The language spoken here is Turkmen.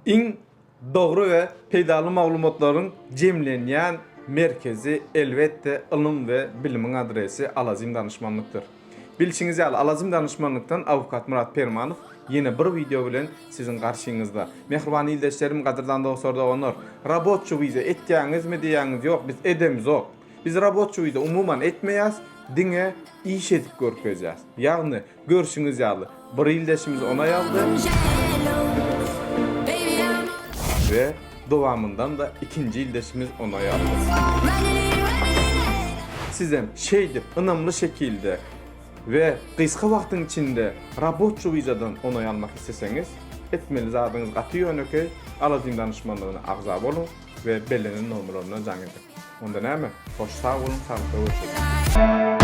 Iň dogry we peýdaly maglumatlaryň jemlenýän merkezi elbetde ylym we bilimiň adresi Alazim danyşmanlykdyr. Bilşiňiz ýaly Alazim danyşmanlykdan awukat Myrat Permanow ýene bir wideo bilen siziň garşyňyzda. Mähriban ildeşlerim gadyrdan dostlar doganlar rabotçy wiza etýäňizmi diýýäňiz ýok biz edemizok. Biz rabotçy wiza umuman etmeýäs diňe iş edip görkezýäs. Ýagny Görşüňiz ýaly, bir ildeşimiz onaý aldy we dowamyndan-da ikinji ildeşimiz onaý aldy. Sizem şeýdip ynamly şekilde we gysga wagtyň içinde rabotçy wizadan onaý almak isleseňiz, etmeli zadyňyz gaty ýönekeý, Alazim danyşmanlygyna agza boluň we bellenen nomerlerine jaň ediň. Onda näme, hoş sag boluň, saglykda görşeliň!